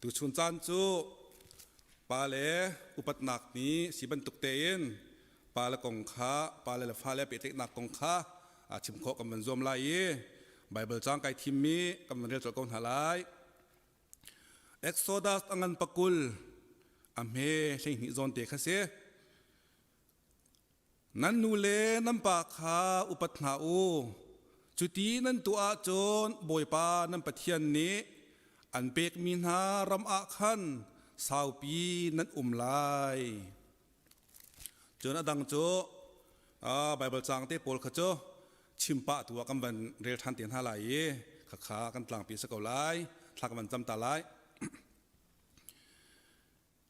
Tuchun caan cu pale upatnak ni si bantuk tein pale kong kha pale le fale pehtlaihnak kong kha chim khawh kan van zuam lai i Bible caang kai thimmi kan van rel colh ko hna lai. Exodus a ngan pakul a hme 12 zawn te kha si. Nan nu le nan pa kha upat hna u. Cuti nan tuah ahcun Bawipa nan Pathian nih an pekmi hna ram ah khan saupi nan um lai. Cun a dang cu Baibal caang te pawl kha cu chim pah tu ah kan van rel ṭhan te hna lai i khakha kan tlangpi a si ko lai. Thla kan van cam ta lai.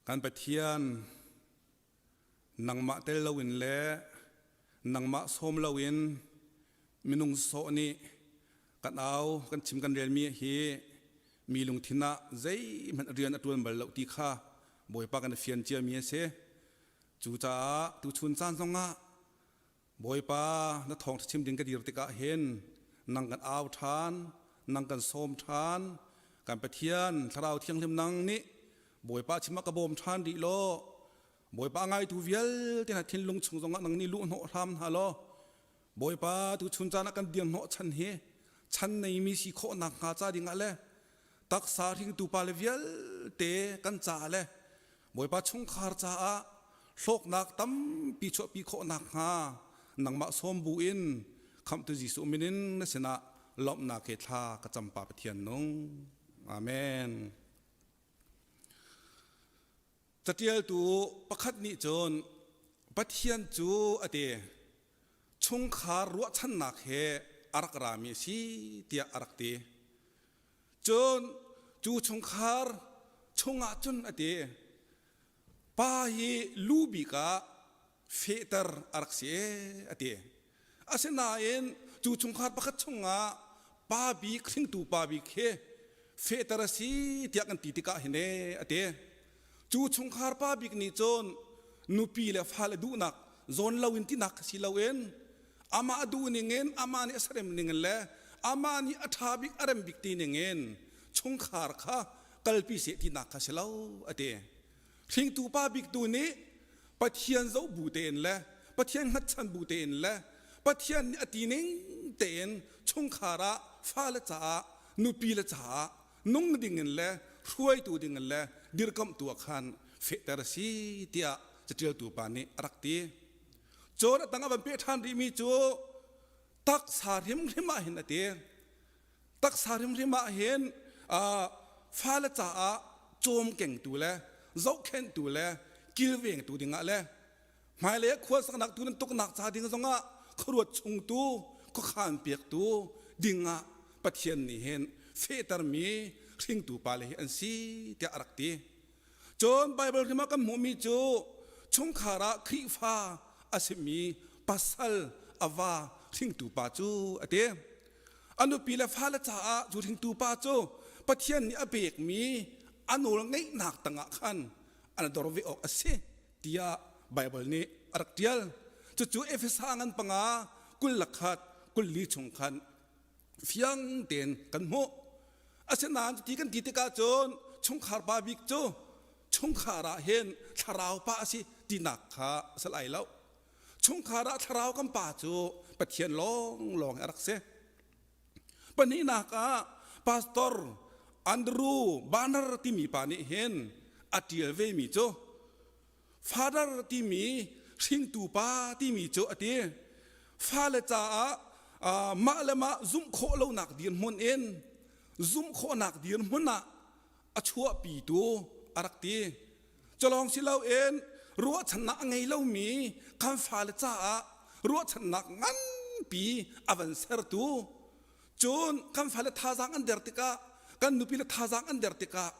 Kan Pathian nangmah tel loin le nangmah sawm loin minung sawh nih kan au kan chim kan relmi hi mi lungthin ah zeihmanh rian a ṭuan bal lo ti kha Bawipa kan i fian ciami a si. Cucaah tuchun caan zongah Bawipa na thawngṭha chim ding ka dir tikah hin nang kan au ṭhan, nang kan sawm ṭhan. Kan Pathian Thlarau Thianghlim nang nih Bawipa chim ah ka bawm ṭhan rih law Bawipa a ngaitu vialte hna thinlung chung zongah nang nih luh hnawh hram hna law Bawipa tuchun caan ah kan dir hnawh chan hi chan neimi si khawh nakhnga ca dingah le taksa hringtu pale vialte kan caah le Bawipa chungkhar caah hlawknak tampi chuahpi khawh nakhnga nangmah sawm bu in khamhtu Jesuh min in na sinah lawmhnak he thla ka cam pa Pathian nung. Amen. Catialtu pakhat nih cun Pathian cu a ti chungkhar ruahchannak he a rak rami a si tiah a rak ti. Cun cu chungkhar chungah cun a ti pa hi lu bik ah fehter a rak si a ti. Asinain cu chungkhar pakhat chungah pa bik hringtu pa bik hi fehter a si tiah kan ti tikah hin ee a ti. Cu chungkhar pa bik nih cun nupi le fale duhnak zawn loin tinak si loin amah duh ningin amah nih a serem ningin le amah nih a ṭha bik a rem bik ti ningin chungkhar kha kalpi seh tinak kha si lo a ti. Hringtu pa bik tu nih Pathian zoh bu tein le Pathian hngatchan bu tein le Pathian nih a ti ning tein chungkhar ah fale caah nupi le caah nung dingin le hruaitu dingin le dirkamhtu ah khan fehter a si tiah caṭialtu pa nih a rak ti. Cun a tang a van peh ṭhan rihmi cu taksa hrimhrim ah hin a ti. Taksa hrimhrim ah hin fale caah cawmkengtu le zohkhenhtu le kilvengtu dingah le hmailei ah khua saknak tu nan tuknak ca ding zongah khuaruat chungtu khuakhan piaktu dingah Pathian nih hin fehtermi hringtu pale hi an si tiah a rak ti. Cun Baibal hrim ah kan hmuhmi cu chungkhar ah Khrihfa a simi pasal a va hringtu pa cu a ti. A nupi le fale caah cu hringtu pa cu Pathian nih a pekmi a nawl ngeihnak tangah khan an dor ve awk a si tiah Baibal nih a rak ṭial. Cucu Efesa ngan panga 21 20 chung khan fiang tein kan hmuh. Asinain cuti kan ti tikah cun chungkhar pa bik cu chungkhar ah hin thlarau pa a si tinak kha a si lai lo. Chungkhar ah thlarau kan pa cu Pathian lawnglawng hi a rak si. Pahnihnak ah Pastor Andrew Banner timi pa nih hin a ṭial vemi cu Father timi hringtu pa timi cu a ti. Fale caah mah le mah zumh khawh lonak dirhmun in zumh khawhnak dirhmun ah a chuahpitu a rak ti. Culawng si loin ruahchannak a ngei lomi kan fale caah ruahchannak nganpi a van sertu cun kan fale thazaang an der tikah kan nupi le thazaang an der tikah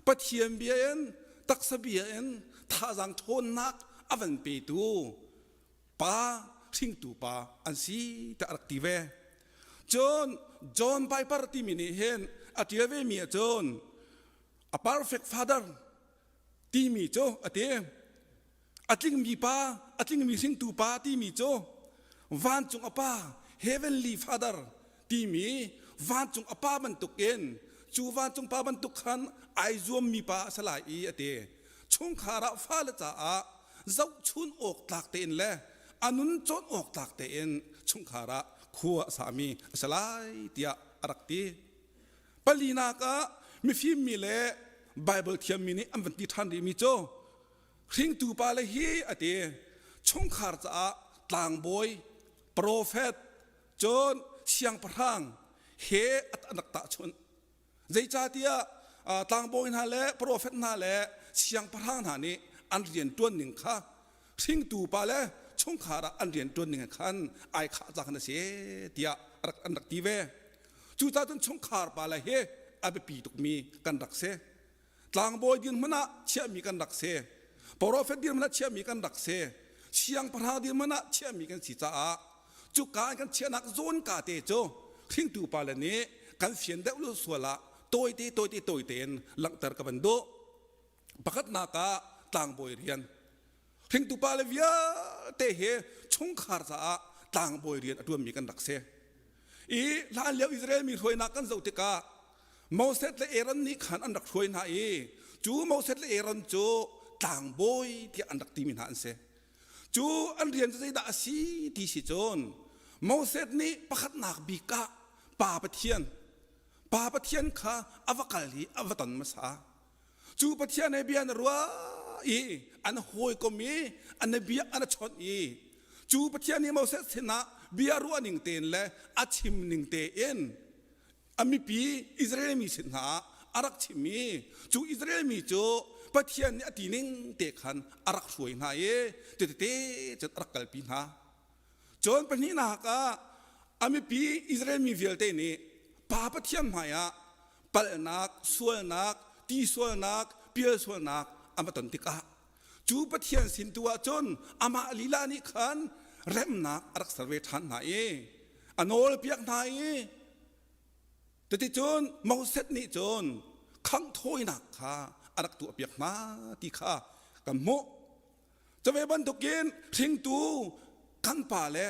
Pathian bia in taksa bia in thazaang ṭhawnnak a van petu pa hringtu pa an si tiah a rak ti ve. Cun John Piper timi nih hin a ṭial vemi ahcun a perfect father timi cu a ti. A tlingmi pa, a tlingmi hringtu pa timi cu vancung a pa heavenly father timi vancung a pa bantukin Cu vancung pa bantuk khan ai zuammi pa a si lai i a ti. Chungkhar ah fale caah zohchun awk tlak tein le a nun cawn awk tlak tein chungkhar ah khua a sami a si lai tiah a rak ti. Palinak ah mifim mi le Bible thiammi nih an van ti ṭhan rihmi cu hringtu pale hi a ti chungkhar caah tlangbawi profet cun siangpahrang he an rak tahchunh. Zeicahtiah tlangbawi hna le profet hna le siangpahrang hna nih an rian ṭuan ning kha hringtu pa le chungkhar ah an rian ṭuan ning khan ai khah cang a si tiah an rak ti ve. Cucaah cun chungkhar pa le hi a biapi tukmi kan rak si. Tlangbawi dirhmun ah chiahmi kan rak si. Profet dirhmun ah chiahmi kan rak si. Siangpahrang dirhmun ah chiahmi kan si caah cuka kan chiahnak zawn ka te cu hringtu pale nih kan fian deuh lu sual ah tawite tawite tawite in langhter ka van duh. Pakhatnak ah tlangbawi rian. Hringtu pale vialte hi chungkhar caah tlangbawi rian a ṭuanmi kan rak si. I hlanlio Israel mi hruainak kan zoh tikah Moses le Aaron nih khan an rak hruai hna i cu Moses le Aaron cu tlangbawi tiah an rak timi hna an si. Cu an rian cu zeidah a si ti si cun Moses nih pakhatnak bik ah Pa Pathian Pa Pathian kha a va kal i a va ton hmasa. Cu Pathian he bia na ruah i an hawikom i an bia an chawnh i cu Pathian nih Moses sinah bia ruah ning tein le a chim ning tein a mipi Israel mi sin hna ah a rak chim i cu Israel mi cu Pathian nih a ti ning te khan a rak hruai hna i tete cun a rak kalpi hna. Cun pahnihnak ah a mipi Israel mi vialte nih Pa Pathian hmaiah palhnak, sualnak, ti sualnak, pial sualnak an va ton tikah cu Pathian sin tu ah cun amah lila nih khan remnak a rak ser ve ṭhan hna i a nawlpiak hna i cuticun Moses nih cun khangh thawinak kha a rak tuahpiak hna ti kha kan hmuh. Cuve bantukin hringtu kan pa le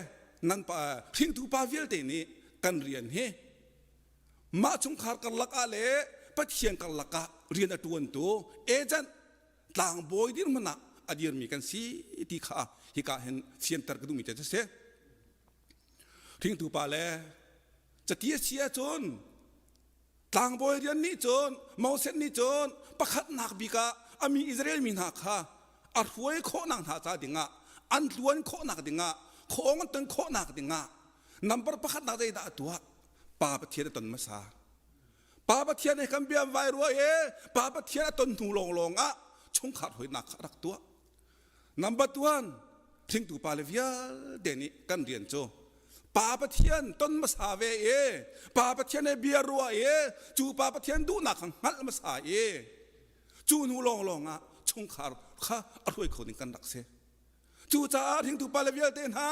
nan pa hringtu pa vialte nih kan rian hi mah chungkhar karlak ah le Pathian karlak ah rian a ṭuantu agent tlangbawi dirhmun ah a dirmi kan si ti kha hika hin fianter ka duhmi te cu si. Hringtu pa le cati a si ahcun Tlangbawi rian nih cun Moses nih cun pakhatnak bik ah a mi Israel mi hna kha a hruai khawhnak hna ca dingah an tluan khawhnak dingah khawng an ton khawhnak dingah number pakhatnak zeidah a tuah Pa Pathian a ton hmasa Pa Pathian he kan bia vai rua i Pa Pathian a ton hnu lawnglawng ah chungkhar hruainak kha a rak tuah Number one, thingtu pale vialte nih kan rian cu Pa Pathian ton hmasa ve i Pa Pathian he bia ruah i cu Pa Pathian duhnak kha hngalh hmasa i cu hnu lawnglawng ah chungkhar kha a hruai kho ding kan rak si. Cucaah hringtu pale vialte hna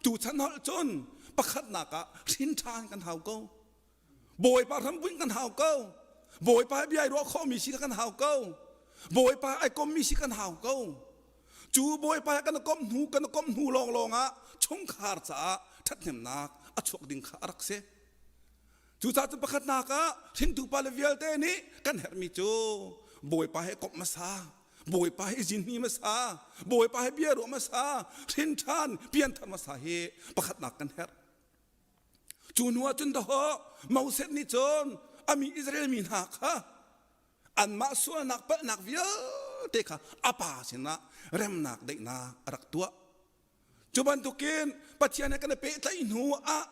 tuchan holh cun pakhatnak ah hrin ṭhan kan hau ko. Bawipa hrambunh kan hau ko. Bawipa bia i ruah khawhmi si kan hau ko. Bawipa ai kommi si kan hau ko. Cu Bawipa kan komh hnu kan komh hnu lawnglawng ah chungkhar caah ṭhathnemnak a chuak ding kha a rak si. Cucaah cu pakhatnak ah hringtu pale vialte nih kan herhmi cu Bawipa he komh hmasa, Bawipa he zinhni hmasa, Bawipa he bia ruah hmasa, hrin ṭhan, pianthar hmasa hi pakhatnak kan herh. Cu hnu ah cun dahawh Moses nih cun a mi Israel mi hna kha anmah sualnak palhnak vialte kha a pa sinah remnak daihnak a rak tuah. Cu bantukin Pathian he kan i pehtlaih hnu ah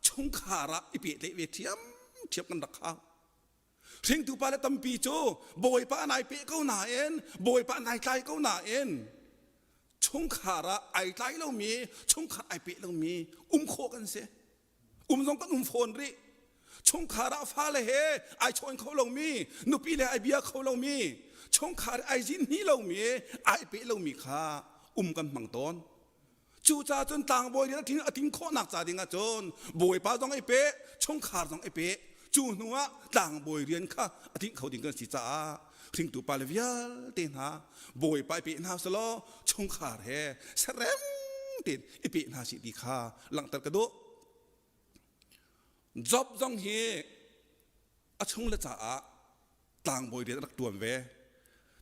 chungkhar ah i pehtlaih ve ṭhiamṭhiam kan rak hau. Hringtu pale tampi cu Bawipa nai peh ko nain Bawipa nai tlai ko nain chungkhar ah ai tlai lomi chungkhar ai peh lomi um khawh kan si um zong kan um fawn rih chungkhar ah fale he ai chawn kho lomi nupi le ai bia kho lomi chungkhar ai zin hni lomi ai peh lomi kha um kan hmang tawn Cucaah cun tlangbawi nih a ting a ting khawhnak ca ding ah cun bawipa zong i pe chungkhar zong i pe cu hnu ah tlangbawi rian kha a ting kho ding kan si caah hringtu pale vialte hna bawipa i pe hna selaw chungkhar he serem tein i pe hna sih ti kha langhter ka duh. Job zong hi. A chung le caah tlangbawi rian a rak ṭuan ve.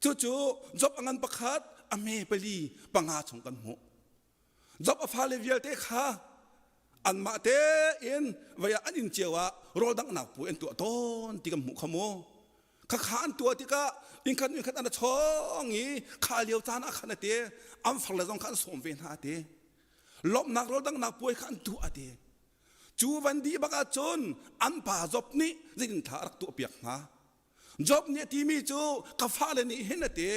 Cucu Job a ngan pakhat, a hme pali panga chung kan hmuh. Job a fale vialte kha anmah tein vei ah an inn cio ah rawl danghnak puai an tuah tawn ti kan hmuh kha mu. Khakha an tuah tikah innkhat hnu innkhat an ra chawng i kha lio caan ah khan a ti an farle zong kha an sawm ve hna a ti. Lawmhnak rawl danghnak puai kha an tuah a ti. Cu van dih bak ahcun an pa Job nih zeitin thla a rak tuahpiak hnga? Job nih a timi cu ka fale nih hin a ti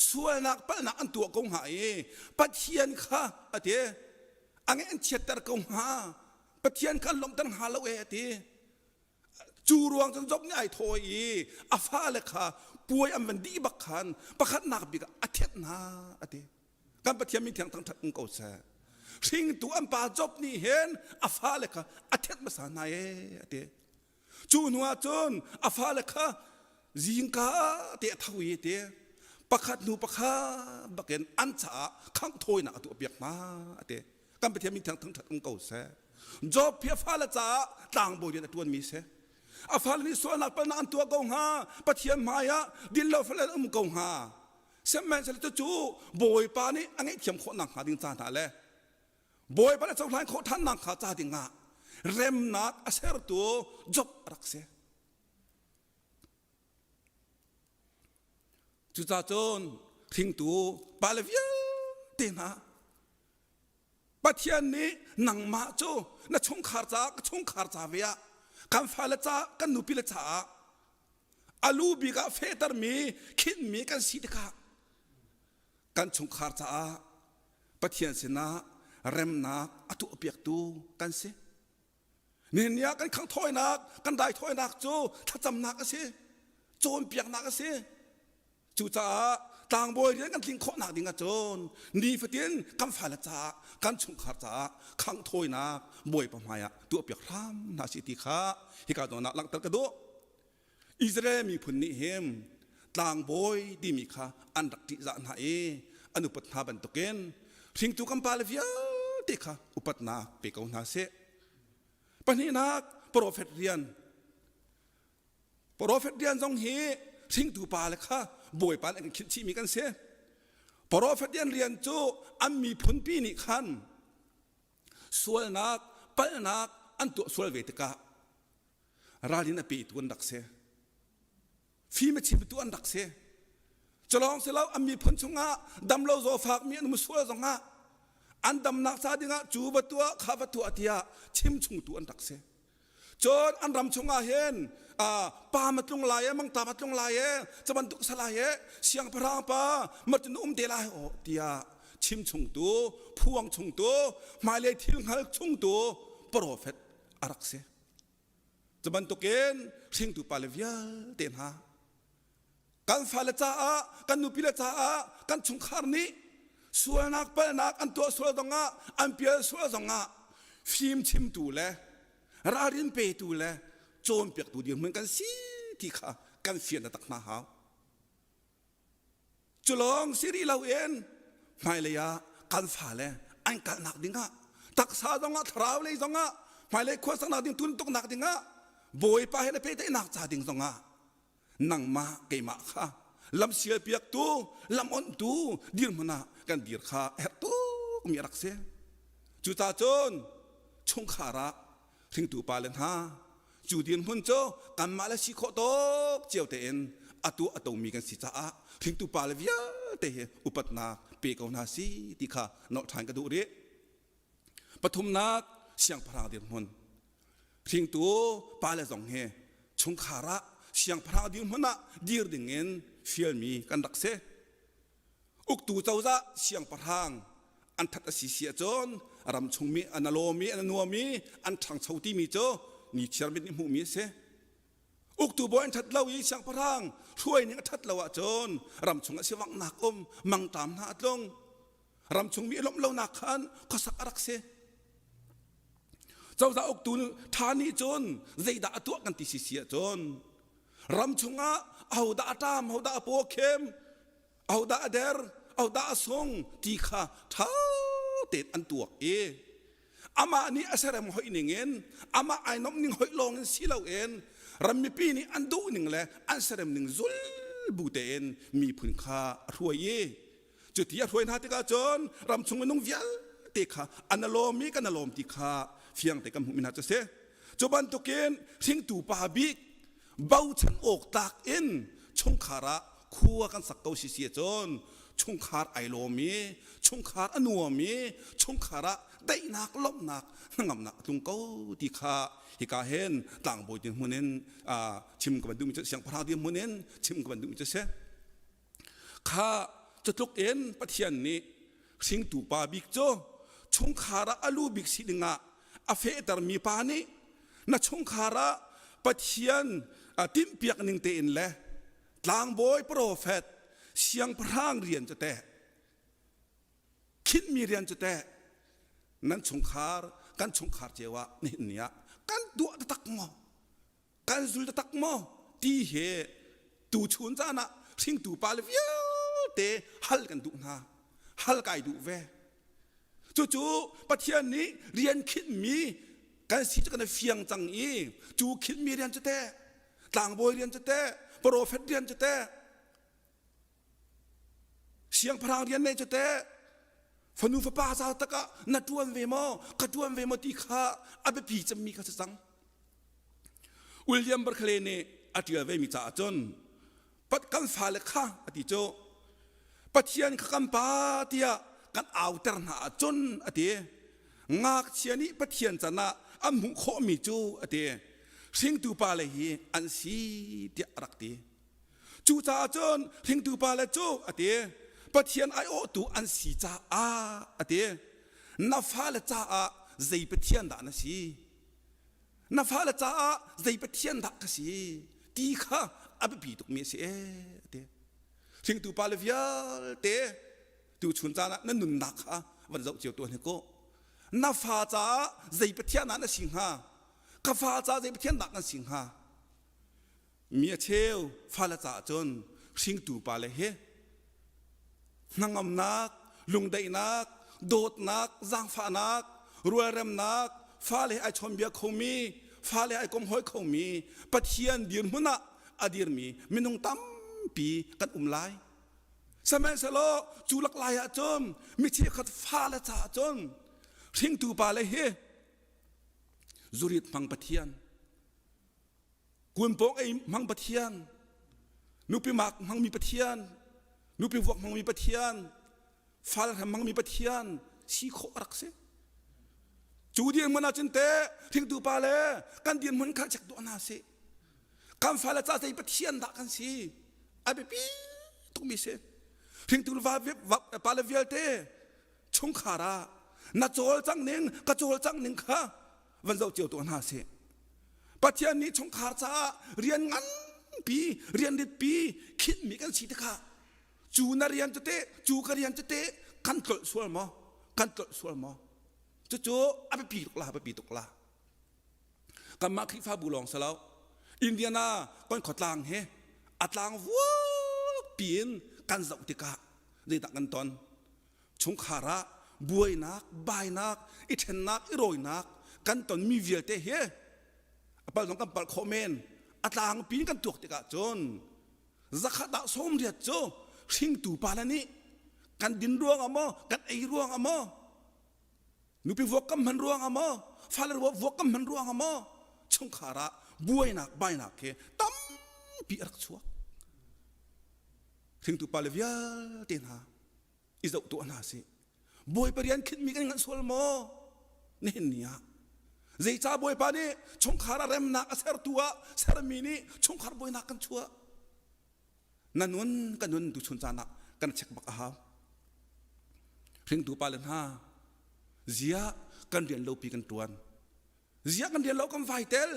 sualnak palhnak an tuah ko hnga i Pathian kha a ti a ngeih an chiatter ko hnga Pathian kha an lawmhter hnga lo e a ti cu ruang cun Job nih ai thawi i a fale kha puai an van dih bak khan pakhatnak bik ah a thianh hna a ti Kan Pathian min thiang thangṭhat um ko seh. Hringtu an pa Job nih hin a fale kha a thenh hmasa hna ee a ti. Cu hnu ah cun a fale kha zingka te a tho i ti pakhat hnu pakhat bakin an caah khangh thawinak a tuahpiak hna a ti. Kan Pathian min thiang thangṭhat um ko seh. Job hi a fale caah tlangbawi rian a ṭuanmi si. A fale nih sualnak palnak an tuah ko hnga, Pathian hmai ah dinlo fel an um ko hnga. Sihmanhsehlaw cucu Bawipa nih a ngaihthiam khawh nakhnga ding ca hna le Bawipa nih a cohlan khawh ṭhan nakhnga ca dingah remnak a sertu Job a rak si. Cucaah cun hringtu pale vialte hna Pathian nih nangmah cu na chungkhar caah ka chungkhar ca ve ah kan fale ca kan nupile caah a lu bik ah fehtermi khinhmi kan si tikah kan chungkhar caah Pathian sinah remnak a tuahpiaktu kan si. Nihin ni ah kan khanghthawinak, kan raithawinak cu thlacamnak a si, cawnpiaknak a si. Cucaah tlangbawi rian kan tlin khawhnak ding ahcun nifatin kan fale caah, kan chungkhar caah khanghthawinak Bawipa hmaiah tuahpiak hram hna sih ti kha hika zawn ah langhter ka duh. Israel miphun nih hin tlangbawi timi kha an rak ṭihzah hna i an upat hna bantukin hringtu kan pale vialte kha upatnak pe ko hna sih. Pahnihnak, profet rian. Profet rian zong hi hringtu pale kha Bawipa nih an kan khinh chihmi kan si. Profet rian rian cu an miphunpi nih khan sualnak, palhnak an tuah sual ve tikah ralrin a petu an rak si. Fim a chimtu an rak si. Culawng si lo an miphun chungah damlo zawfakmi an um sual zongah an damnak ca dingah cu va tuah kha va tuah tiah chim chungtu an rak si. Cun an ram chungah hin pa ma tlung lai e mangta ma tlung lai e cu bantuk sa lai e siangpahrang pa ma cun um te lai aw tiah chim chungtu phuang chungtu hmailei thil hngal chungtu profet a rak si. Cu bantukin hringtu pale vialte hna kan fale caah kan nupile caah kan chungkhar nih sualnak palhnak an tuah sual zongah an pial sual zongah fim chimtu le ralrin petu le cawnpiaktu dirhmun kan si ti kha kan fian taktak hna hau. Cu lawng si rih loin hmailei ah kan fale an kalnak dingah taksa zongah thlarau lei zongah hmailei khuasaknak ding tuntuknak dingah Bawipa he na pehtlaihnak ca ding zongah nangmah keimah kha lam sialpiaktu lam onhtu dirhmun ah kan dir kha a herh tukmi a rak si. Cucaah cun chungkhar ah hringtu pale hna Cu dirhmun cu kanmah le si khawh tawk cio tein atu a tomi kan si caah hringtu pale vialte hi upatnak pe ko hna si ti kha nolh ṭhan ka duh rih. Pathumnak siangpahrang dirhmun. Hringtu pale zong hi chungkhar ah siangpahrang dirhmun ah dir dingin fialmi kan rak si. Uktu cozah siangpahrang an that a si si ahcun ram chungmi an a lawmi an a nuami an ṭhangcho timi cu nichiar mit nih hmuhmi a si. Uktu bawi an ṭhat lo i siangpahrang hruai ning a ṭhat lo ahcun ram chung ah sivanghnak um mangṭam hna a tlung. Ram chungmi i lawmh lonak khan khuasak a rak si. Cozah uktu ṭha nih cun zeidah a tuah kan ti si si ahcun ram chungah ahodah a ṭam ahodah a paw khem ahodah a der ahodah a sung ti kha ṭha tein an tuak i. Amah nih a serem hoih ning in amah ai nomh ning hoih lawng in si loin ram mipi nih an duh ning le an serem ning zul bu tein miphun kha a hruai i cuti a hruai hna tikah cun ramchung minung vialte kha an lawm i kan lawm ti kha fiang te kan hmuhmi hna cu a si. Cu bantukin hringtu pa bik bochan awk tlak in chungkhar ah khua kan sak ko si si ahcun chungkhar ai lawm i chungkhar a nuam i chungkhar ah daihnak lawmhnak hnangamnak a tlung ko ti kha hika hin tlangbawi dirhmun in chim ka van duhmi cu siangpahrang dirhmun in chim ka van duhmi cu si. Kha cutluk in Pathian nih hringtu pa bik cu chungkhar ah a lu bik si dingah a fehtermi pa nih na chungkhar ah Pathian timhpiak ning tein le tlangbawi profet siangpahrang rian cu teh khinhmi rian cu teh nan chungkhar kan chungkhar cio ah nihin ni ah kan tuah taktak maw kan zul taktak maw ti he tuchun caan ah hringtu pale vialte hal kan duh hna hal kai duh ve cucu Pathian nih rian khinhmi kan si cu kan i fiang cang i cu khinhmi rian cu teh tlangbawi rian cu teh profet rian cu teh siangpahrang rian nei cu teh fanu fapa ca takah na ṭuan ve maw ka ṭuan ve maw ti kha a biapi cemmi kha si cang William Barclay nih a ṭial vemi caah cun kan fale kha a ti cu Pathian kha kan pa tiah kan auter hna ahcun a ti ngakchia nih Pathian can ah an hmuh khawhmi cu a ti hringtu pale hi an si tiah a rak ti Cucaah cun hringtu pale cu a ti Pathian aiawhtu an si caah a ti na fale caah zei Pathian dah na si na fale caah zei Pathian dah ka si ti kha a biapi tukmi a si ee a ti hringtu pale vialte tuchun caan ah na nunnak kha van zoh cio tuah hnik u na fa caah zei Pathian dah na si hnga ka fa caah zei Pathian dah kan si hnga Mi a cheu fale caah cun hringtu pale hi hnangamnak, lungdaihnak, dawtnak, zaangfahnak, rualremnak, fale ai chawnbia khomi, fale ai komhawi khomi, Pathian dirhmun ah a dirmi minung tampi kan um lai. Sihmanhsehlaw cu lak lai ah cun mi cheukhat fale caah cun hringtu pale hi zurit hmang Pathian, Kunpawng ei hmang Pathian, nupi mak hmangmi Pathian, nupi vuak hmangmi Pathian, fal hram hmangmi Pathian si khawh a rak si. Cu dirhmun ahcun teh hringtu pa le kan dirhmun kha check duah hna sih. Kan fale ca zei Pathian dah kan si? A biapi tukmi si. Hringtu pa le vialte chungkhar ah na cawlcang ning ka cawlcang ning kha van zoh cio tuah hna sih. Pathian nih chungkhar caah rian nganpi, rian ritpi khinhmi kan si tikah cu na rian cu teh, cu ka rian cu teh kan tlolh sual maw? Kan tlolh sual maw? Cucu a biapi tuk la, biapi tuk la. Kanmah Khrihfabu lawng si lo. Indiana kan khuatlang hi a tlang vuakpi in kan zoh tikah zeidah kan ton? Chungkhar ah buainak, bainak, i ṭhennak, i rawinak kan tonmi vialte hi a pal zong kan palh khawh men. A tlangpi in kan tuak tikah cun zakhat ah 80 cu hringtu pale nih kan din ruangah maw, kan ei ruangah maw, nupi vuak kan hman ruangah maw, fale vuak kan hman ruangah maw, chungkhar ah buainak, bainak hi tampi a rak chuak. Hringtu pale vialte hna i zoh tuah hna sih. Bawipa rian khinhmi kan nganh sual maw? Nihin ni ah zeicah Bawipa nih chungkhar a remnak a sertu ah sermi nih chungkhar buainak kan chuah? Na nun ka nun tuchun caan ah kan check bak a hau. Hringtu pale hna ziah kan rian lopi kan tuan. Ziah kan rian lo kan vai tel.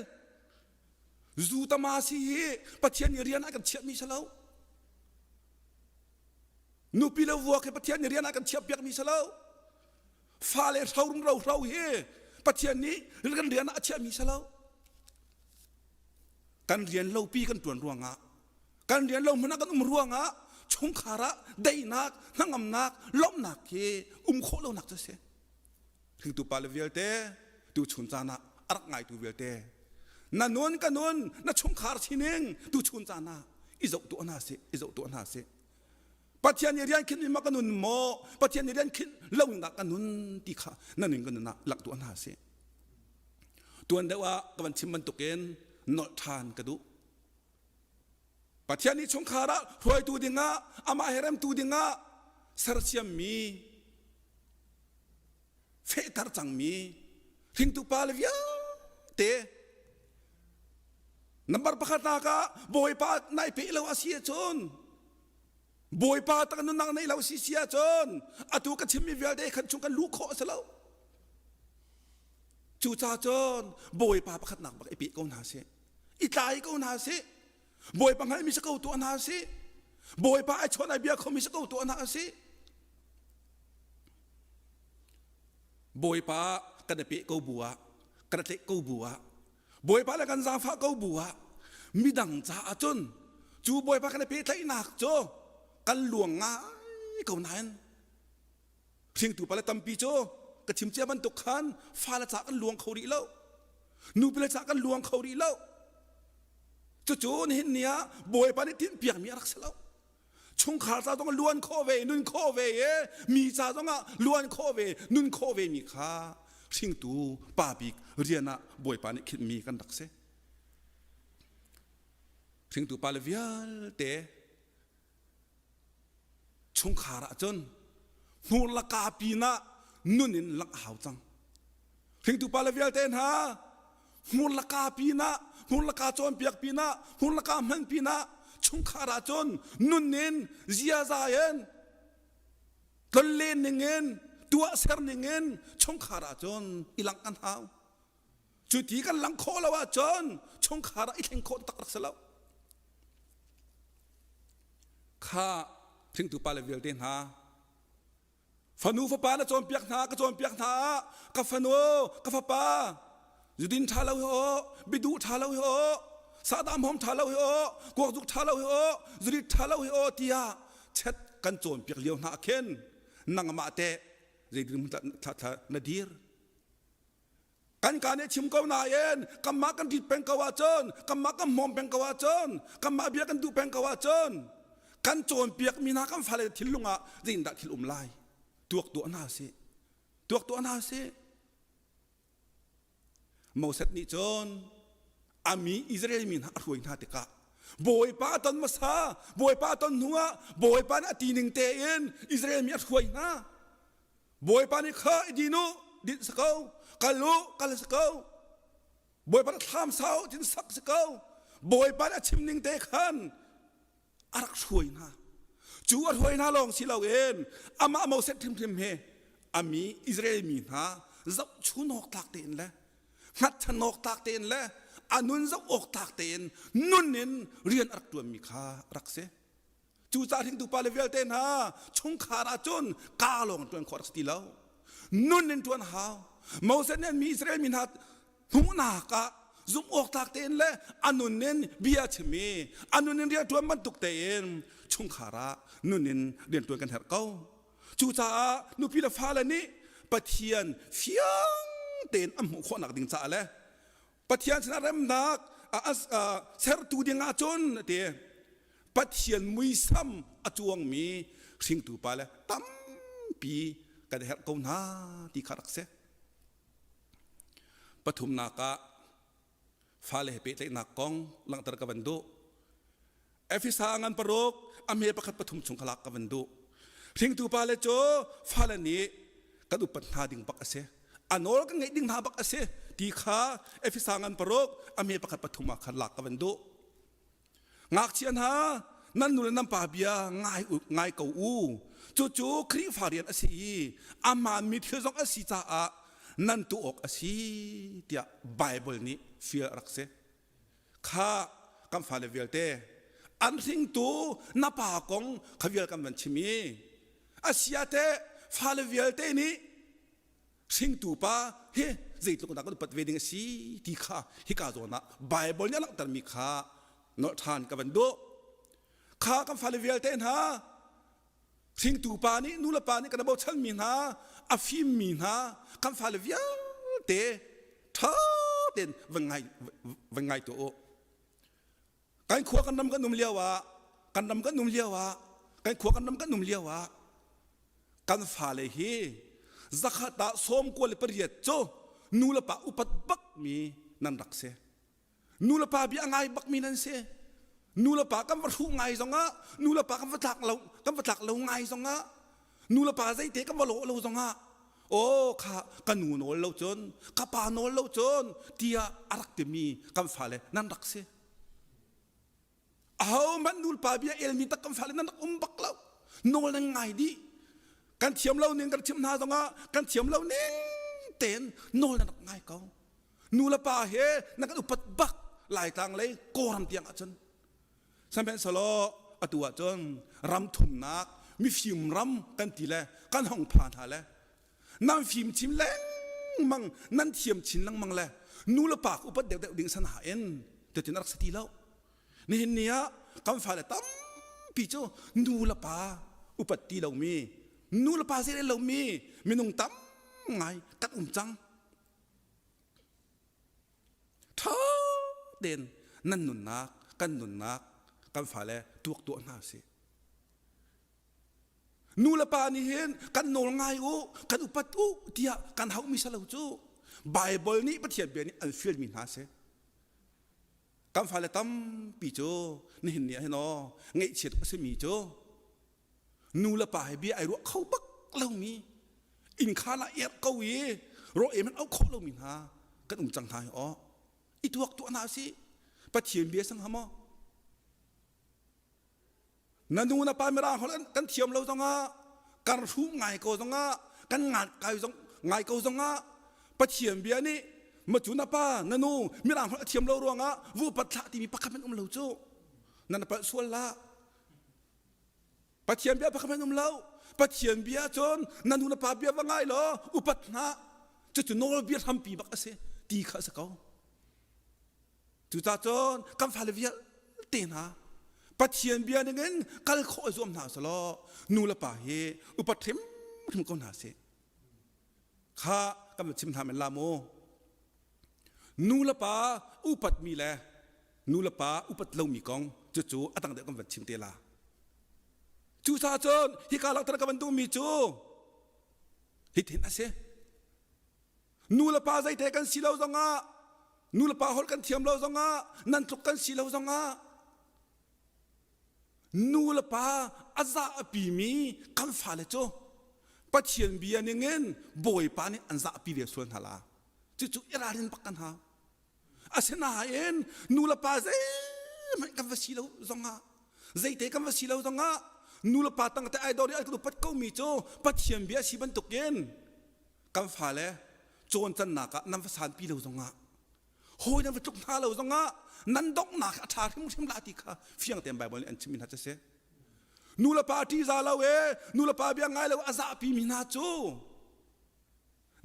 Zu tama si hi Pathian nih rian a kan chiahmi si lo. Nupi le vuak hi Pathian nih rian a kan chiahpiakmi si lo. Fale hro rumro hro hi Pathian nih kan rian ah a chiahmi si lo. Kan rian lopi kan tuan ruangah kan rian lo hmun ah kan um ruangah chungkhar ah daihnak, hnangamnak, lawmhnak hi um khawh lonak cu a si. Hringtu pale vialte tuchun caan ah a rak ngaitu vialte na nun ka nun na chungkhar sining tuchun caan ah i zoh tuah hna sih i zoh tuah hna sih. Pathian nih rian khinh ma ka nun maw Pathian nih rian khinh lo in dah ka nun ti kha na nun ka nun ah lak tuah hna sih. Tuan deuh ah ka van chim bantukin nolh ṭhan ka duh. Pathian nih chungkhar ah hruaitu dingah amah he remtu dingah sersiammi fehter cangmi hringtu pa le vialte number pakhat nak ah Bawipa nai pe lo a si ahcun Bawipa tak nunnak nei lo si si ahcun atu ka chimmi vialte khan chung kan luh khawh a si lo. Cucaah cun Bawipa pakhatnak bak i pe ko hna sih. I tlai ko hna sih. Bawipa hngalhmi si ko tuah hna sih. Bawipa ai chawn ai bia khomi si ko tuah hna sih. Bawipa kan i peh ko bu ah kan i tlaih ko bu ah Bawipa le kan zaangfah ko bu ah midang caah cun cu Bawipa kan i pehtlaihnak cu kan luang ngai ko nain hringtu pale tampi cu ka chim cia bantuk khan fale ca kan luang kho rih lo nupile ca kan luang kho rih lo cucu nihin ni ah Bawipa nih tinhpiakmi a rak si lo chungkhar ca zong luan khawh ve nun khawh ve i mi ca zongah luan khawh ve nun khawh ve mi kha hringtu pa bik rian ah Bawipa nih khinhmi kan rak si hringtu pa le vialte chungkhar ah cun hmur laka pinah nun in langh a hau cang hringtu pa le vialte hna hmur laka pinah hmur laka cawnpiak pinah hmur laka hman pinah chungkhar ah cun nun in ziaza in tlonlen ning in tuahser ning in chungkhar ah cun i langh kan hau cu ti kan lang khawh lo ahcun chungkhar ah i thleng khawh tak rak si lo kha hringtu pa le vialte hna fanu fapa na cawnpiak hna ka cawnpiak hna ka fanu ka fapa zudin ṭha lo hi aw biduh ṭha lo hi aw sahdam hom ṭha lo hi aw kuakzuk ṭha lo hi aw zurit ṭha lo hi aw tiah chet kan cawnpiak lio hna khin nangmah teh zeitin na dir Kan ka nih chim ko nain kanmah kan rit peng ko ahcun kanmah kan hmawm peng ko ahcun kanmah bia kan duh peng ko ahcun kan cawnpiak mi hna kan fale thinlung ah zeitindah thil um lai tuak tuah hna sih tuak tuah hna sih Moses nih cun a mi Israel mi hna a hruai hna tikah Bawipa a ton hmasa Bawipa a ton hnuah Bawipa nih a ti ning tein Israel mi a hruai hna Bawipa nih kha i din u, dinh si ko, kal u, kal si ko. Bawipa nih thlam sau tin sak si ko. Bawipa nih a chim ning te khan a rak hruai hna. Cu a hruai hna lawng si loin amah Moses hrimhrim he a mi Israel mi hna zohchun awk tlak tein le hngatchan awk tlak tein le a nun zoh awk tlak tein nun in rian a rak ṭuanmi kha rak si. Cucaah hringtu pale vialte hna chungkhar ah cun kaa lawng ṭuan khawh rak si ti lo. Nun in ṭuan hau. Moses nih mi Israel mi hna hmuhnak ah zumh awk tlak tein le a nun in bia chim i a nun in rian ṭuan bantuk tein chungkhar ah nun in rian ṭuan kan herh ko. Cucaah nupi le fale nih Pathian fiang tein an hmuh khawhnak ding caah le Pathian sinah remnak sertu ding ahcun a ti Pathian muisam a cuangmi hringtu pa le tampi kan herh ko hna ti kha rak si. Pathumnak ah fale he pehtlaihnak kong langhter ka van duh. Efesa ngan paruk a hme pakhat pathum chung kha lak ka van duh. Hringtu pa le cu fale nih kan upat hna ding bak a si. A nawl kan ngeih ding hna bak a si ti kha Efesa ngan paruk a hme pakhat pathum ah khan lak ka van duh. Ngakchia hna nan nu le nan pa bia ngai ngai ko u. Cucu Khrihfa rian a si i a hmaanmi thil zong a si caah nan tuah awk a si tiah Baibal nih fial a rak si. Kha kan fale vialte an hringtu na pa kong kha vial kan van chim i a sia teh fale vialte nih hringtu pa hi zeitluk dah kan upat ve ding a si ti kha hika zawn ah Baibal nih a langhtermi kha nolh ṭhan ka van duh. Kha kan fale vialte hna. Hringtu pa nih nu le pa nih kan bochanmi hna, a fimmi hna, kan fale vialte ṭha tein van ngai van ngai tuah u. Kan khua kan ram kan um lio ah, kan ram kan um lio ah, kan khua kan ram kan um lio ah, kan fale hi zakhat ah 98 cu nu le pa upat bakmi nan rak si. Nu le pa bia a ngai bakmi nan si. Nu le pa kan va hruh ngai zongah, nu le pa kan va tlak lo, kan va tlak lo ngai zongah, nu le pa zeite kan va lawh lo zongah, aw kha ka nu nawl lo cun, ka pa nawl lo cun tiah a rak timi kan fale nan rak si. Ahohmanh nu le pa bia elmi tak kan fale nan rak um bak lo. Nawl nan ngai dih. Kan thiam lo ning kan chim hna zongah kan thiam lo ning tein nawl nan rak ngai ko. Nu le pa he nan kan upat bak Laitlang lei Kawlram tiang ahcun. Sihmanhsehlaw atu ahcun ram thumnak mifim ram kan ti le kan hong pha hna le nan fim chin lengmang nan thiam chin lengmang le nu le pa upat deuhdeuh ding sana in tutin a rak si ti lo. Nihin ni ah kan fale tampi cu nu le pa upat ti lomi nu le pa zei lomi minung tam ngai kan um cang. Ṭha tein nan nunnak, kan nunnak, kan fale tuak tuah hna sih. Nu le pa nih hin kan nawl ngai u, kan upat u tiah kan hauhmi si lo cu. Baibal nih Pathian bia nih an fialmi hna si. Kan fale tampi cu nihin ni ah hin aw ngaihchiat a simi cu nu le pa he bia ai ruah kho bak lomi innkhaan ah erh ko i rawl em in auh khawh lomi hna kan um cang hna hi aw i tuak tuah hna si Pathian bia sang hamaw na nu na pa mirang holh kan thiam lo zongah kan hruh ngai ko zongah kan ngat kai zong ngai ko zongah Pathian bia nih macu na pa na nu mirang holh a thiam lo ruangah vu pat thlah timi pakhat hmanh um lo cu nan palh sual la Pathian bia pakhat hmanh um lo. Pathian bia cun na nu na pa bia va ngai law upat hna. Cucu nawlbia hrampi bak a si ti kha a si ko. Cucaah cun kan fale vialte hna Pathian bia ningin kal khawh i zuam hna selaw nu le pa hi upat hrimhrim ko hna sih. Kha kan va chim hna men la mu. Nu le pa upatmi le nu le pa upat lomi kong cucu a dang deuh kan van chim te la. Cucaah cun hika langhter ka van duhmi cu hitin a si. Nu le pa zeite kan si lo zongah nu le pa holh kan thiam lo zongah nan tluk kan si lo zongah Nu le pa a zahpimi kan fale cu Pathian bia ningin Bawipa nih an zahpi ve sual hna la. Cucu i ralrin bak kan hau. Asinain nu le pa zeihmanh kan va si lo zongah zeite kan va si lo zongah nu le pa tangte ai dor i an kan upat komi cu Pathian bia si bantukin kan fale cawn cannak ah nan va sanpi lo zongah hawi nan va tluk hna lo zongah nan donghnak a ṭha hrimhrim la ti kha fiang tein Baibal nih an chimmi hna cu a si. Nu le pa ṭihza lo e nu le pa bia ngai lo a zahpi mi hna cu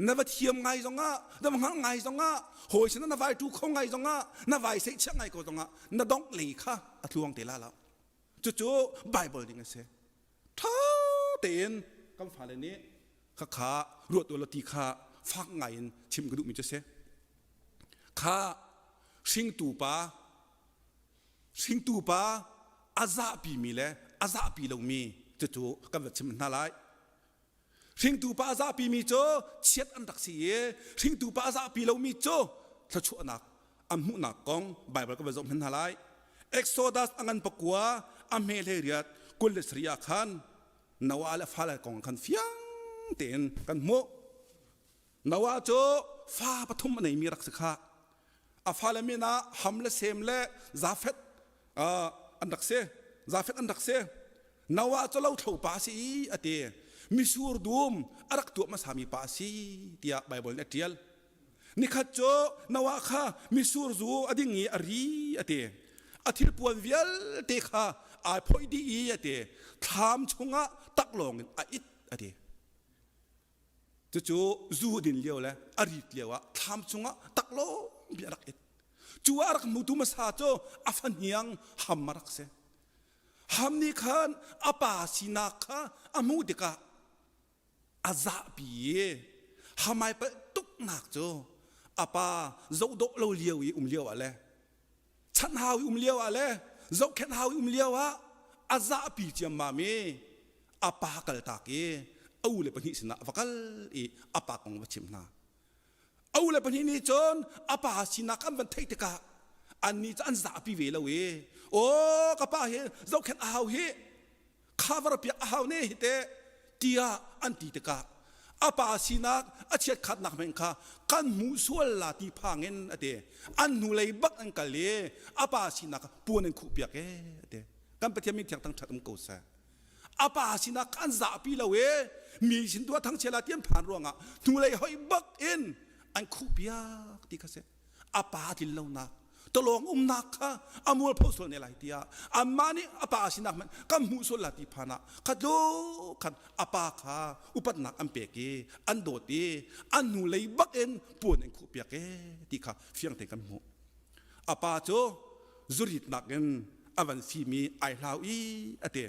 na va thiam ngai zongah na va hngalh ngai zongah hawi sinah na vai ṭu kho ngai zongah na vai seihchiah ngai ko zongah na dongh lei kha a tluang te la lo. Cucu Baibal ning a si. Ṭha tein kan fale nih khakha ruat u law ti kha fak ngai in chim ka duhmi cu a si. Kha hringtu pa hringtu pa a zahpimi le a zahpi lomi cucu kan va chim hna lai. Hringtu pa a zahpimi cu chiat an rak si i hringtu pa a zahpi lomi cu thluachuahnak an hmuhnak kong Baibal kan va zoh hman hna lai. Exodus a ngan pakua a hme hlei riat 27 ah khan Noah le fale kong khan fiang tein kan hmuh. Noah cu fa pathum a neimi rak si kha. A fale min ah Ham le Sem le Jafeth an rak si. Jafeth an rak si. Noah cu lothlo pa a si i a ti. Misur dum a rak tuah hmasami pa a si tiah Baibal nih a ṭial. Nikhat cu Noah kha misur zu a ding i a ri a ti. A thilpuan vialte kha ai phoih dih i a ti. Thlam chungah taklawng in a it a ti. Cucu zu din lio le a rit lio ah thlam chungah taklawng bi a rak it. Cu ah a rak hmutu hmasa cu a fahniang Ham a rak si. Ham nih khan a pa sinak kha a hmuh tikah a zahpi i hamai palh tuknak cu a pa zohdawh lo lio i um lio ah le chanh hau i um lio ah le zohkhenh hau i um lio ah a zahpi ciammam i a pa kaltak i a u le pahnih sinah a va kal i a pa kong va chim hna. A u le pahnih nih cun a pa sinak an van theih tikah annih cu an zahpi ve lo i aw ka pa hi zohkhenh a hau hi cover piak a hau ne hi te tiah an ti tikah a pa sinak a chiatkhatnak men kha kan hmuh sual la ti phang in a ti an hnulei bak an kal i a pa sinak puan an khuh piak e a ti kan Pathian min thiang thangṭhat um ko seh a pa sinak an zahpi lo e mi sin tu thangchia la ti an phan ruangah hnulei hoi bak in an khuh piak ti kha si a pa tlin lonak tawlawng umnak kha a mualpho sual ne lai tiah anmah nih a pa sinak hmanh kan hmuh sual la ti phan ah khatlu khan a pa kha upatnak an pek i an dawt i an hnulei bak in puan an khuh piak e ti kha fiang tein kan hmuh a pa cu zuritnak in a van fimi ai hlau i a ti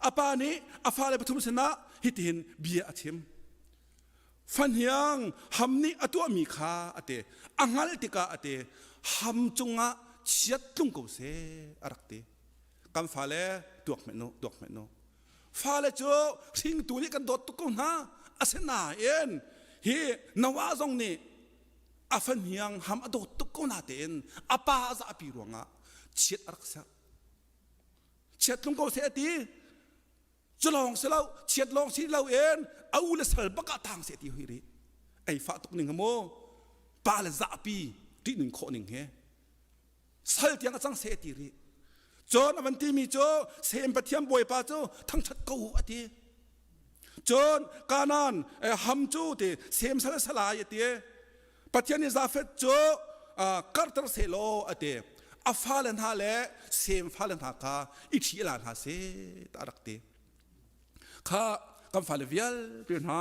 a pa nih a fale pathum sinah hitihin bia a chim Fahniang ham nih a tuahmi kha a ti. A hngalh tikah a ti. Ham cungah chiat tlung ko seh a rak ti. Kan fale tuak hmenh u, tuak hmenh u. Fale cu hringtu nih kan dawt tuk ko hna. Asinain hi Noah zong nih a fahniang ham a dawt tuk ko na tein a pa a zahpi ruangah chiat a rak serh. Chiat tlung ko seh a ti. Cu lawng si lo, chiat lawng si lo in a u le sal bak ah tang seh ti hoi rih. Ei fah tuk ning mu. Pa le zahpi ṭih ning khawh ning he. Sal tiang a cang seh ti rih. Cun a van timi cu Sem Pathian Bawipa cu thangṭhat ko u a ti. Cun Kanaan ham cu ti Sem sal salai a ti. Pathian nih Jafeth cu karter sehlaw a ti. A fale hna le Sem fale hna kha i ṭhi la hna seh a rak ti. Kha kan fale vialte hna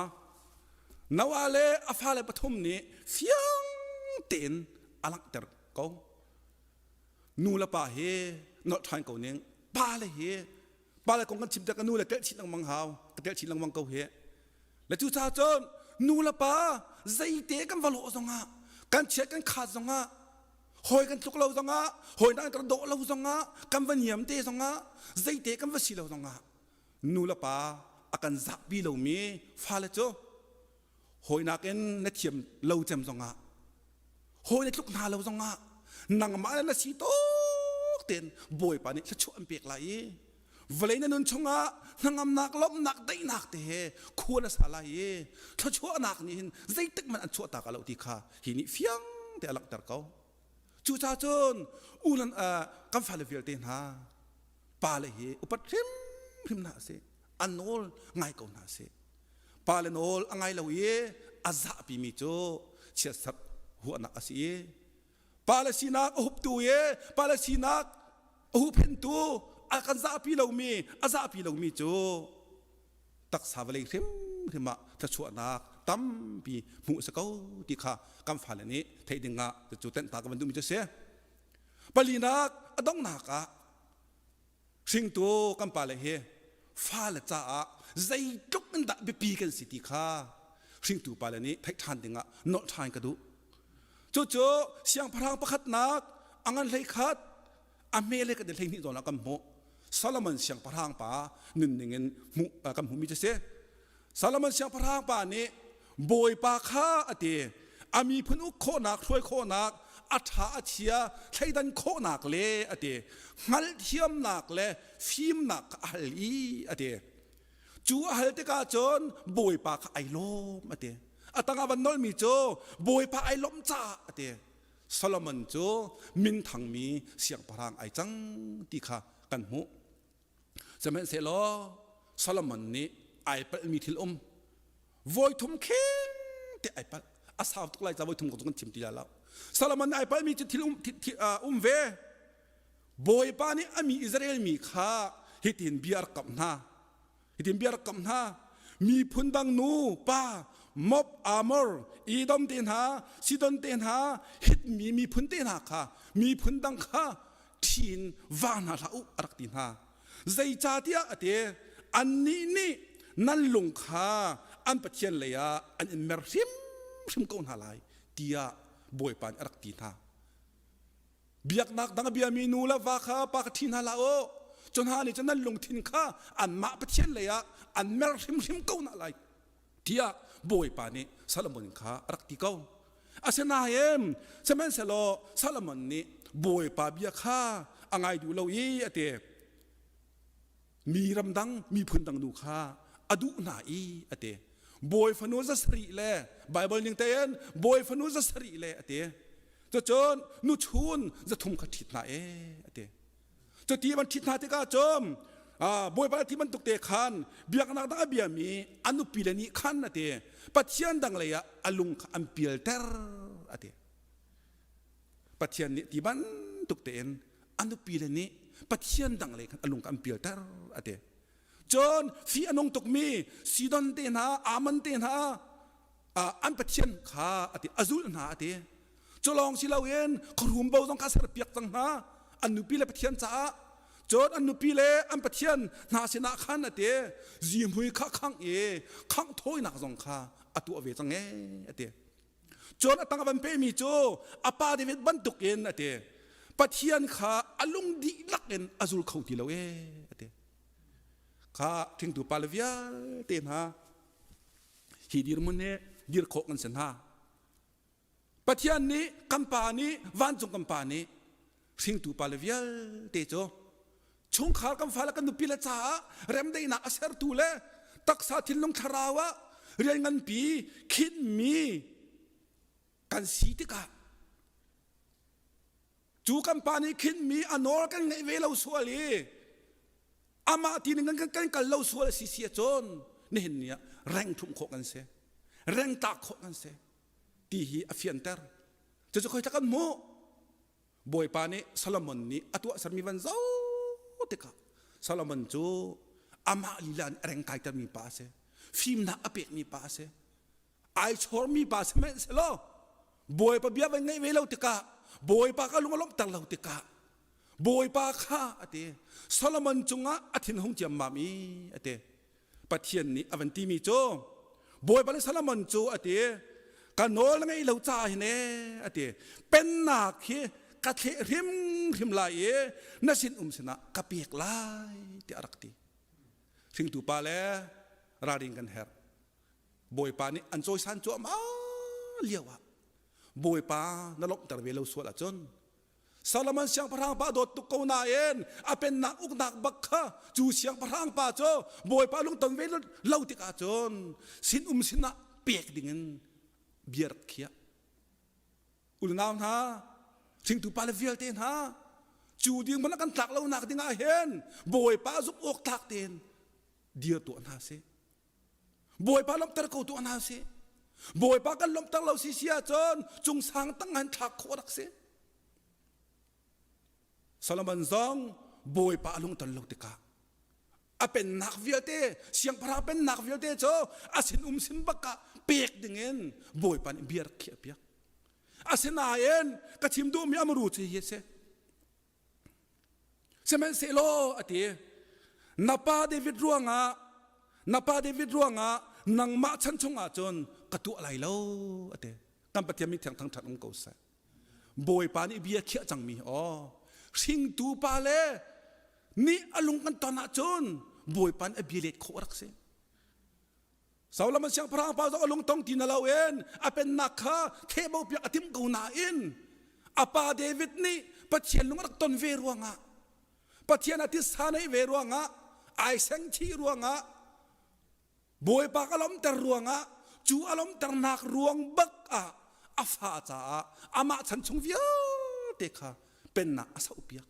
Noah le a fale pathum nih fiang tein a langhter ko. Nu le pa hi nolh ṭhan ko ning. Pa le hi pa le kong kan chim tik nu le telh chih lengmang hau ka telh chih lengmang ko hi le cucaah cun nu le pa zeite kan va lawh zongah kan chiat kan khaat zongah hawi kan tluk lo zongah hawi nak kan dawh lo zongah kan va niam te zongah zeite kan va si lo zongah nu le pa a kan zahpi lomi fale cu hawi nakin na thiam lo cem zongah hawi na tluk hna lo zongah nangmah le na si tuk tein Bawipa nih thluachuah an pek lai i vawlei na nun chungah hnangamnak lawmhnak daihnak te he khua na sa lai i thluachuahnak nih hin zeitik hmanh an chuahtak lo ti kha hi nih fiang te a langhter ko cucaah cun unan kan fale vialte hna pale hi upat hrimhrim hna sih an nawl ngai ko hna sih pale nawl a ngai lo i a zahpi mi cu chiatserh huahnak a si i pale sinak a huptu i pale sinak a huhphentu a kan zahpi lomi a zahpi lomi cu taksa vawlei hrimhrim ah thluachuahnak tampi hmuh a si ko ti kha kan fale nih theih ding ah cu tenhta ka van duhmi cu a si. Palinak a donghnak ah hringtu kan pale hi fale caah zeitluk in dah biapi kan si ti kha hringtu pale nih theih ṭhan dingah nolh ṭhan ka duh. Cucu siangpahrang pakhatnak a ngan hlei khat a hme le kan i 12 zawn ah kan hmuh. Solomon siangpahrang pa nunning in hmuh kan hmuhmi cu si. Solomon siangpahrang pa nih Bawipa kha a ti a miphun uk khawhnak hruai khawhnak a ṭha a chia thleidan khawhnak le a ti hngalhthiamnak le fimnak kha a hal i a ti cu a hal tikah cun Bawipa kha ai lawm a ti a tangah van nolmi cu Bawipa ai lawmh caah a ti Solomon cu minthangmi siangpahrang ai cang ti kha kan hmuh Sihmanhsehlaw Solomon nih ai palhmi thil um voithum kheng te ai palh a sau tuk lai ca voithum kong cu kan chim ti lai lo Solomon nih ai palhmi cu thil um, um ve Bawipa nih a mi Israel mi kha hitin bia rak kamh hna hitin bia rak kamh hna miphun dang nu pa Moab Amor Edom te hna Sidon te hna Hit mi miphun te hna kha miphun dang kha ṭhi in va hna hlah u a rak ti hna. Zeicahtiah a ti, annih nih nan lung kha an Pathian lei ah an in mer hrimhrim ko hna lai tiah Bawipa nih a rak ti hna. Biaknak dang a biami nu le va kha pa ka ṭhi hna hlah u. Cu hna nih cun nan lungthin kha anmah Pathian lei ah an mer hrimhrim ko hna lai tiah Bawipa nih Solomon kha a rak ti ko. Asinain sihmanhsehlaw Solomon nih Bawipa bia kha a ngai duh lo i a ti. Mi ramdang miphun dang nu kha a duh hna i a ti. Bawi fanu za sarih le Baibal ning tein bawi fanu za sarih le a ti. Cucun nuchun zathum kha ṭhit hna e a ti. Cuti van ṭhit hna tikah cun Bawipa ti bantuk te khan biaknak dang a biami a nupi le nih khan a ti. Pathian dang lei ah a lung kha an pialter a ti. Pathian nih ti bantuk tein a nupi le nih Pathian dang lei khan a lung kha an pialter a ti. Cun fi a nung tukmi Sidon te hna, Ammon te hna an Pathian kha a ti a zulh hna a ti. Cu lawng si loin khuarum bo zong kha serpiak cang hna an nupi le Pathian caah. Cun an nupi le an Pathian hna sinah khan a ti zihmui kha khangh i khangh thawinak zong kha a tuah ve cang ee a ti. Cun a tang a van pehmi cu a pa David bantukin a ti Pathian kha a lung dihlak in a zul kho ti lo ee a ti. Kha thingtu pa le vialte hna hi dirhmun hi dir khawh kan si hna. Pathian nih kan pa nih vancung kan pa nih hringtu pa le vialte cu chungkhar kan fale kan nupi le caah remdaihnak a sertu le taksa thinlung thlarau ah rian nganpi khinhmi kan si tikah cu kan pa nih khinhmi a nawl kan ngeih ve lo sual i amah ti ning kan kan kal lo sual si si ahcun nihin ni ah reng ṭhumh khawh kan si reng tlak khawh kan si ti hi a fianter cucu khoi kan hmuh Bawipa nih Solomon nih a tuahsermi van zoh tikah Solomon cu amah lila nih a reng kaitermi pa a si fimnak a pekmi pa a si ai chawrmi pa sihmanhsehlaw Bawipa bia van ngaih ve lo tikah Bawipa ka lung a lawmhter lo tikah Bawipa kha a ti Solomon cungah a thin hung ciammam i a ti Pathian nih a van timi cu Bawipa nih Solomon cu a ti ka nawl na ngeih lo caah hin ee a ti pennak hi ka thleh hrimhrim lai i na sin um sinah ka pek lai tiah a rak ti hringtu pa le ralring kan herh Bawipa nih an cawisan cuahmah lio ah Bawipa na lawmhter ve lo sual ahcun Solomon siangpahrang pa dawt tuk ko nain a pennak uknak bak kha cu siangpahrang pa cu Bawipa lungton ve lo tikah cun sin um sinah pek dingin bia rak khiah. Unau hna, hringtu pale vialte hna, cu ding hmanh kan tlak lonak dingah hin Bawipa zumh awk tlak tein dir tuah hna sih. Bawipa lawmhter ko tuah hna sih. Bawipa kan lawmhter lo si si ahcun cungsang tang han thlak khawh rak si. Solomon zong Bawipa a lungton lo tikah a pennak vialte siangpahrang pennak vialte cu a sin um sin bak ah pek dingin Bawipa nih bia rak khiah piak. Asinain ka chim duhmi amru cu hi a si. Sihmanhsehlaw a ti, na pa David ruangah na pa David ruangah nangmah chan chungah cun ka tuah lai lo a ti. Kan Pathian min thiang thangṭhat um ko seh. Bawipa nih bia khiah cangmi aw hringtu pa le nih a lung kan ton ahcun Bawipa nih a bia let khawh rak si. Solomon siangpahrang pa zong a lungtong ti na loin a pennak kha thehbo piak a timh ko nain a pa David nih Pathian lung a rak ton ve ruangah Pathian a titsa neih ve ruangah ai seng chih ruangah Bawipa ka lawmter ruangah cu a lawmternak ruang bak ah a fa caah amah chan chung vialte kha pennak a sauh piak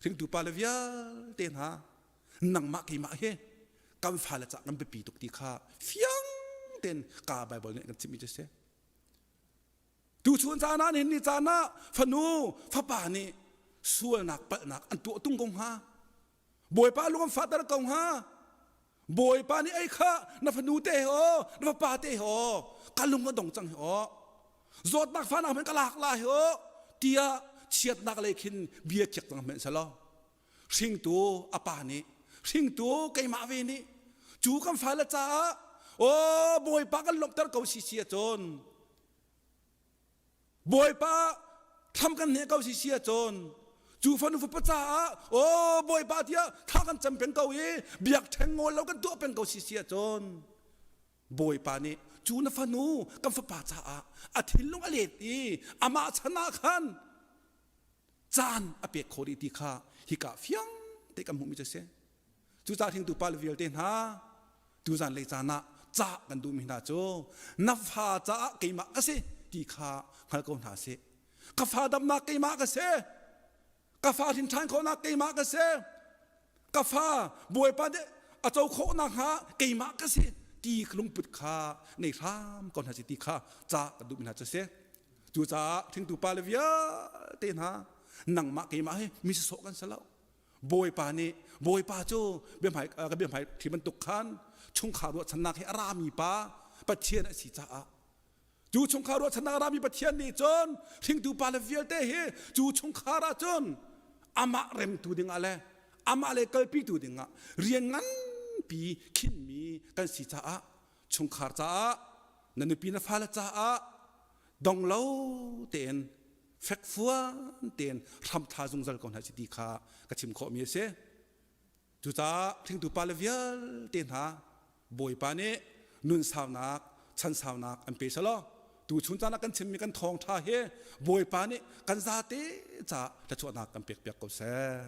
hringtu pa le vialte hna nangmah keimah hi kan fale cah kan biapi tuk ti kha fiang tein ka Bible nih kan chimhmi cu si. Tuchun caan ah nihin ni caan ah fanu fapa nih sualnak palhnak an tuah tung ko hnga. Bawipa lung an fahter ko hnga. Bawipa nih ei kha na fanu te he aw na fapa te he aw ka lung a dong cang he aw zawtnak fanak hmanh ka lak lai he aw tiah chiatnak lei khin bia khiak cang hmanh selaw. Hringtu a pa nih, hringtu keimah ve nih, cu kan fale caah aw Bawipa kan lawmhter ko si si ahcun Bawipa thlam kan hne ko si si ahcun cu fanu fapa caah aw Bawipa tiah thla kan cam peng ko i biakṭheng ngawl lo kan tuah peng ko si si ahcun Bawipa nih cu na fanu kan fapa caah a thinlung a let i amah chan ah khan caan a pek khawh rih ti kha hika fiang te kan hmuhmi cu a si. Cucaah hringtu pale vialte hna tuzan lei caan ah ca kan duhmi hna cu na fa caah keimah ka si ti kha hngal ko hna sih. Ka fa damnak keimah ka si. Ka fa hrin ṭhan khawhnak keimah ka si. Ka fa Bawipa nih a co khawh nakhnga keimah ka si ti lungput kha nei hram ko hna si ti kha ca kan duhmi hna cu a si. Cucaah hringtu pale vialte hna nangmah keimah hi mi sawsawh kan si lo. Bawipa nih Bawipa cu biahmai ka biahmai ṭhi bantuk khan chungkhar ruahchannak he a rami pa Pathian a si caah cu chungkhar ruahchannak a rami Pathian nih cun hringtu pale vialte hi cu chungkhar ah cun amah remtu dingah le amah le kalpitu dingah rian nganpi khinmi kan si caah chungkhar caah na nupi na fale caah dong lo tein fekfuan tein hramtha zungzal ko hna si ti kha ka chim khawhmi a si. Cucaah hringtu pale vialte hna Bawipa nih nun saunak, chan saunak an pe selaw tuchun caan ah kan chimmi kan thawngṭha hi Bawipa nih kan zate caah thluachuahnak kan pek piak ko seh.